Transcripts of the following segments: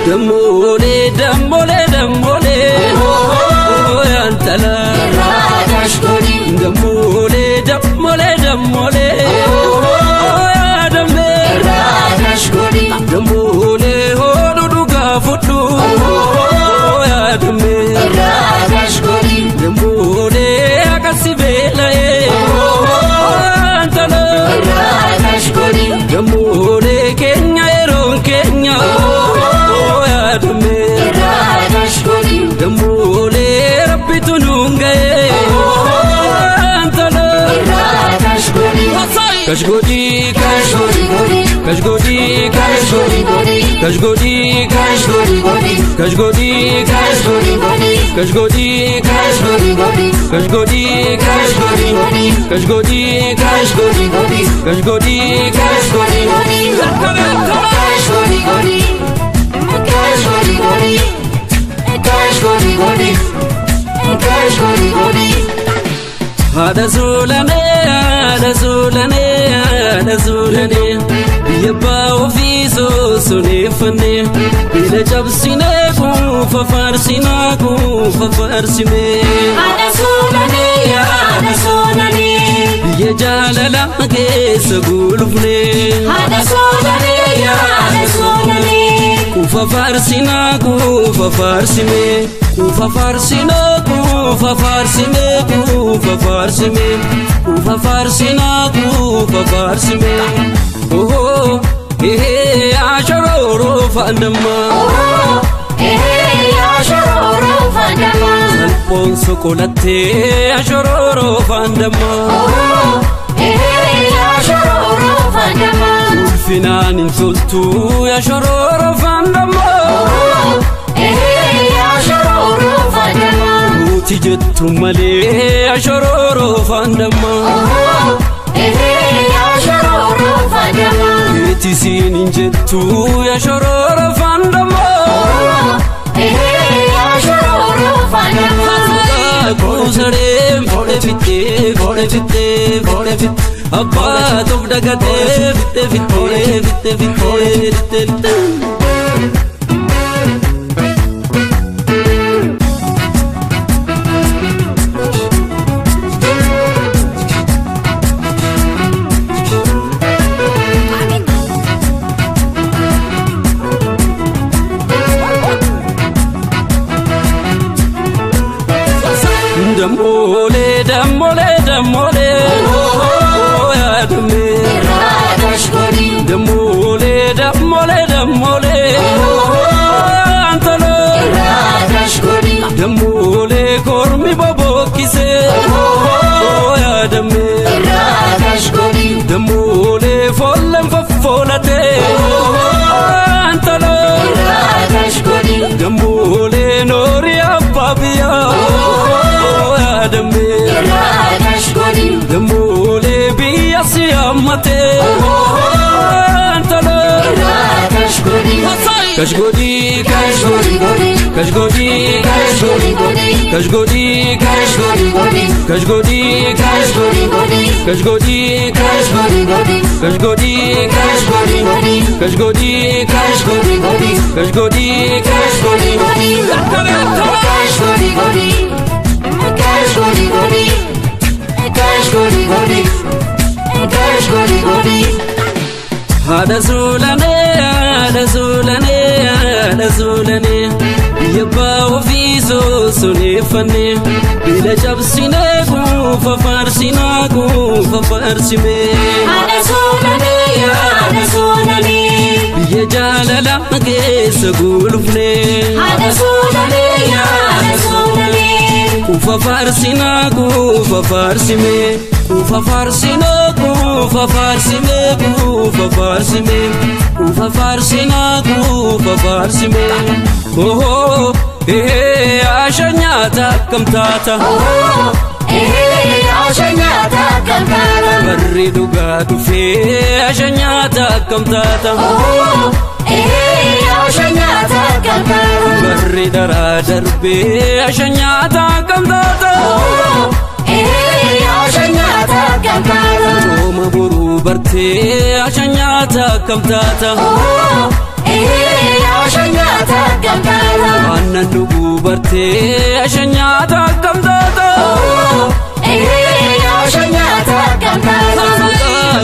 Dammolee dammolee dammolee yaantala. Dammolee dammolee dammolee yaadamee. Dammolee hoodhu dhugaa fudhu yaadamee. Dammolee akkasi beela'ee yaantala. Dammolee keenya yeroon keenya. Dammolee rabbitu nuun ga'ee yaantala. Kashgoodii kashgoodii kashgoodii kashgoodii kashgoodii kashgoodii kashgoodii kashgoodii kashgoodii kashgoodii kashgoodii. Haadha suulanee haadha suulanee haadha suulanee biyya abbaa ofii soosoneeffannee beela cabsinee kuufa faarsinaa kuufa faarsimee. Haadha suulanee haadha suulanee Biyya jaalala keessa gulufnee. Haadha suulanee haadha suulanee Kuufa faarsinaa kuufa faarsimee. Kuufa faarsinaa kuufa faarsimee kuufa faarsimee kuufa faarsinaa kuufa faarsimee. Ohoo ehee ashorooroo faandammaa. Ehee ashorooroo faandammaa. Salphoon soqolattee ashorooroo faandammaa. Ehee ashorooroo faandammaa. Ulfinaan hin toltuu ashorooroo faandammaa. Ehee ashorooroo faandammaa. Nuti jettu malee ashorooroo faandammaa. Ehee ashorooroo faandammaa. Keetisiin hin jettu ashorooroo faandammaa. Ehee ashorooroo faandammaa. Kuusareen foole fittee foole fittee foole fittee abbaa toof dagatee fittee fittee fittee fittee fittee fittee. Dammolee dammolee dammolee yaadamee. Dammolee dammolee dammolee yaantala. Dammolee kormi bobokkisee yaadamee. Dammolee foolleen faffoolatee yaantala. Dammolee noorii abbaa biyyaa yaadamee. Dammolee biyya si hammatee yaantala. Kashgoodii kashgoodii kashgoodii kashgoodii kashgoodii kashgoodii kashgoodii kashgoodii kashgoodii kashgoodii. Haadha suulanee haadha suulanee haadha suulanee biyya abbaa ofii soosoneeffannee beela cabsinee kuufa faarsinaa kuufa faarsimee. Haadha suulanee haadha suulanee Biyya jaalala keessa gulufnee. Haadha suulanee haadha suulanee Kuufa faarsinaa kuufa faarsimee kuufa faarsinaa kuufa faarsimee kuufa faarsimee kuufa faarsinaa kuufa faarsimee. Ohoo ehee Ashanyaata akkam taata? Ashanyaata akkam taata? Barri dhugaa dhufee ashanyaata akkam taata? Ashanyaata akkam taata? Barri daraa darbee ashanyaata akkam taata? Ashanyaata akkam taata? Cooma boruu bartee ashanyaata akkam taata? Ashanyaata akkam taata? Aannan dhuguu bartee ashanyaata akkam taata? Ashanyaata akkam taata?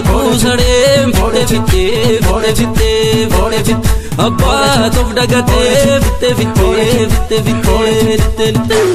Kuusareen foodhe fittee foodhe fittee foodhe fittee abbaa toof dagatee fittee fittee fittee fittee fittee.